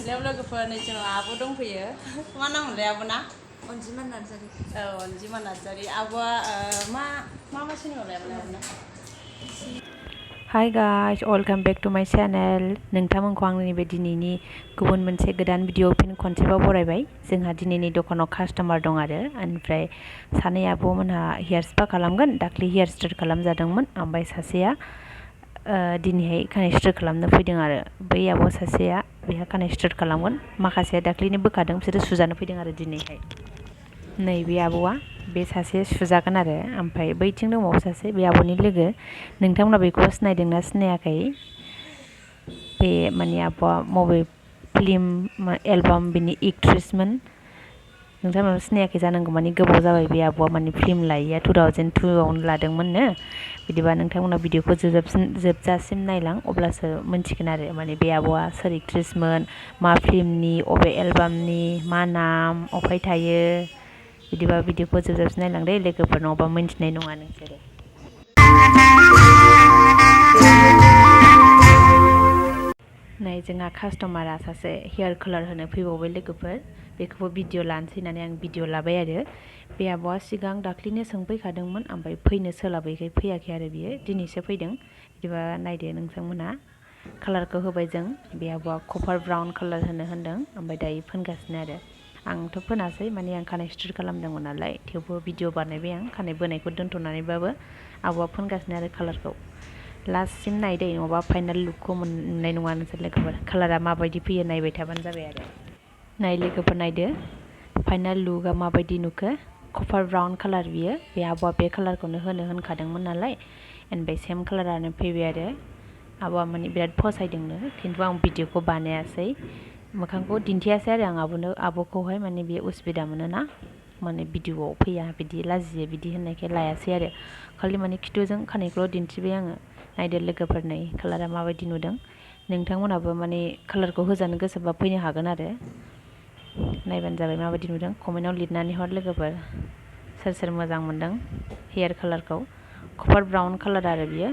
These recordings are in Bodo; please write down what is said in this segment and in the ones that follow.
lwgwpwr नै जोंनाव आब' दंफैयो मा नाम मोनलाय आब'ना Anjima Narzary Anjima Narzary आब'आ मा सिनेमायाव लायामोन आब'ना Hi guys, welcome back to my channel. नोंथांमोनखौ आंनि नैबे दिनैनि गुबुन मोनसे गोदान भिडिअ फिन खनसेबाव बरायबाय। जोंहा दिनैनि दखानाव कास्टमार दं आरो ओमफ्राय सानै आब'मोनहा हेयार स्पा खालामगोन। दाख्लि हेयार स्ट्रेट खालामजादोंमोन ओमफ्राय सासेया दिनैहाय खानाय स्ट्रेट खालामनो फैदों आरो बै आब' सासेया बेहा खानाय स्ट्रेट खालामगोन। माखासेया दाख्लिनो बोखादों बिसोरो सुजानो फैदों आरो दिनैहाय। नैबे आब'आ बे सासे सुजागोन आरो ओमफ्राय बैथिं दंबावो सासे बे आब'नि लोगो। नोंथांमोना बेखौ सिनायदोंना सिनायाखै? बे माने आब'आ मबे फिल्म एलबाम बिनि एक्ट्रेसमोन। नोंथांमोना सिनायाखै जानांगौ, माने गोबाव जाबाय बे आब'आ माने फिल्म लायैया 2002आवनो लादोंमोननो। बिदिबा नोंथांमोना भिडिअखौ जोबजासिम नायलां अब्लासो मिन्थिगोन आरो माने बे आब'आ सोर एक्ट्रेसमोन, मा फिल्मनि, अबे एलबामनि, मा नाम, अफाय थायो। बिदिबा भिडिअखौ जोबजासिम नायलां दे लोगोफोर, नङाबा मिन्थिनाय नङा नोंसोरो। नै जोंहा कास्टमारा सासे हेयार कालार होनो फैबावबाय लोगोफोर। बेखौबो भिडिअ लानोसै होननानै आं भिडिअ लाबाय आरो। बे आब'आ सिगां दाख्लिनो सोंफैखादोंमोन ओमफ्राय फैनो सोलाबैखाय फैयाखै आरो बियो दिनैसो फैदों। बिदिबा नायदो नोंथांमोना, कालारखौ होबाय जों। बे आब'आ कपार ब्राउन कालार होनो होनदों ओमफ्राय दायो फोनगासिनो आरो। आंथ' फोनासै, माने आं खानाय स्ट्रेट खालामदोंमोन नालाय, थेवबो भिडिअ बानायबाय आं खानाय बोनायखौ दोनथ'नानैबाबो। आब'आ फोनगासिनो आरो कालारखौ। लास्टसिम नायदे नङाबा फाइनाल लुकखौ मोननाय नङा नोंसोर लोगोफोर। कालारा माबायदि फैयो नायबाय थाबानो जाबाय आरो। नाय लोगोफोर नायदो फाइनाल लुकआ माबायदि नुखो। कपार ब्राउन कालार बियो। बे आब'आ बे कालारखौनो होनो होनखादोंमोन नालाय, ओमफ्राय सेम कालारानो फैबाय आरो। आब'आ माने बिराद फसायदोंनो, खिन्थु आं भिडिअखौ बानायासै, मोखांखौ दिन्थियासै आरो आं आब'खौहाय, माने बे उसुबिदा मोनोना, माने भिडिअआव फैया बिदि लाजियो बिदि होननायखाय लायासै आरो। खालि माने खिथुजों खानायखौल' दिन्थिबाय आङो। नायदो लोगोफोर नै कालारा माबायदि नुदों। नोंथांमोनाबो माने कालारखौ होजानो गोसोबा फैनो हागोन आरो। नायबानो जाबाय माबायदि नुदों। कमेन्टआव लिरनानै हर लोगोफोर, सोर सोर मोजां मोनदों हेयार कालारखौ। कपार ब्राउन कालार आरो बियो।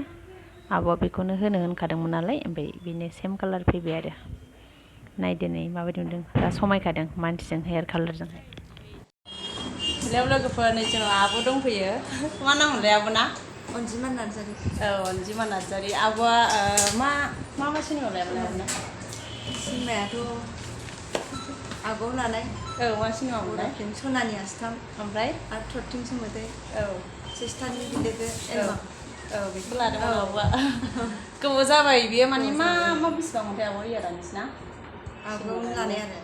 आब'आ बेखौनो होनो होनखादोंमोन नालाय, ओमफ्राय बेनो सेम कालार फैबाय आरो। नायदो नै माबायदि नुदों, दा समायखादों मानसिजों हेयार कालारजोंहाय। lwgwpwr नै जोंनाव आब' दंफैयो मा नाम मोनलाय आब'ना Anjima Narzary Anjima Narzary आब'आ मा सिनेमायाव लायामोन आब'ना सिनेमायाथ' आगोलाव लानाय मा सिनेमा मोनलाय Sonaniastamni ओमफ्राय आरो 13 सोमोदै सिस्टारनि बिलोगो एलबाम बेखौ लादोंमोन आब'आ। गोबाव जाबाय बियो, माने मा बेसेबां मोनथाय आब' इयारा नोंसिना? आगोलावनो लानाय आरो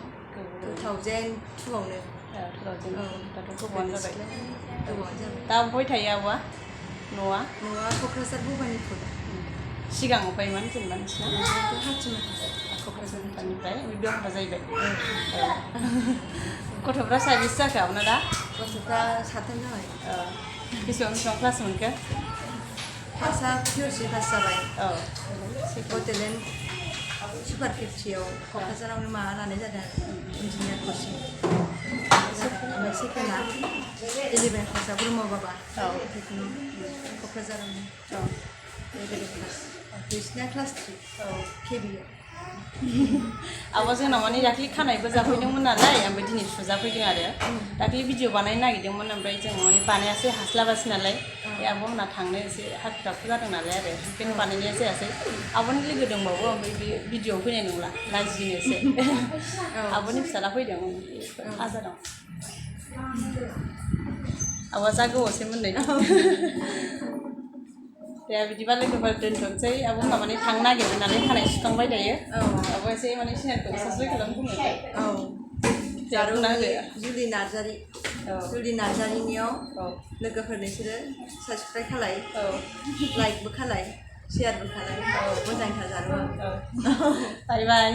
2002आवनो। दाथ' गोबावानो जाबाय। गोबावानो जाबाय। दा बबेहाय थायो आब'आ? न'आ क'क्राझार भबानिपुर। सिगां अफायमोन जेनेबा नोंसिना? क'क्राझारनिफ्राय बिदि हाबा जाहैबाय। गथ'फ्रा साबेसे जाखो आब'ना दा? गथ'फ्रा 3 जाबाय। बेसेबां क्लास मोनखो? फार्स्टआ PUC पास जाबाय। बड'लेण्ड सुपार 50आव क'क्राझारावनो माबा लानाय जादों इन्जिनियार कचिं। ओमफ्राय सेकेन्डआ 11 क्लासआ ब्रह्म बाबा क'क्राझारावनो बेलेग क्लास। दुइसिना क्लास 3 KBआव। आब'आ जोंनाव माने दाख्लि खानायबो जाफैदोंमोन नालाय, ओमफ्राय दिनै सुजाफैदों आरो। दाख्लि भिडिअ बानायनो नागिरदोंमोन, ओमफ्राय जों माने बानायासै, हास्लाबासै नालाय। बे आब'मोनहा थांनो एसे हाखु दाखु जादों नालाय आरो, ओंखायनो बानायनाय जायासै। आब'नि लोगो दंबावो, ओमफ्राय बे भिडिअआव फैनाय नंला, लाजिनो एसे। आब'नि फिसाला फैदों आजाराव। आब'आ जा गोबावसैमोन नै। दे बिदिबा लोगोफोर दोनथ'नोसै। आब'मोनहा माने थांनो नागिरदों नालाय, खानाय सुखांबाय दायो। आब'आ एसे माने चेनेलखौ साबस्क्राइब खालामनो जुलि नार्जारी। जुलि नार्जारीनियाव लोगोफोर नोंसोरो साबस्क्राइब खालाय, लाइकबो खालाय, शेयारबो खालाय। मोजां थाजारो। बाय बाय।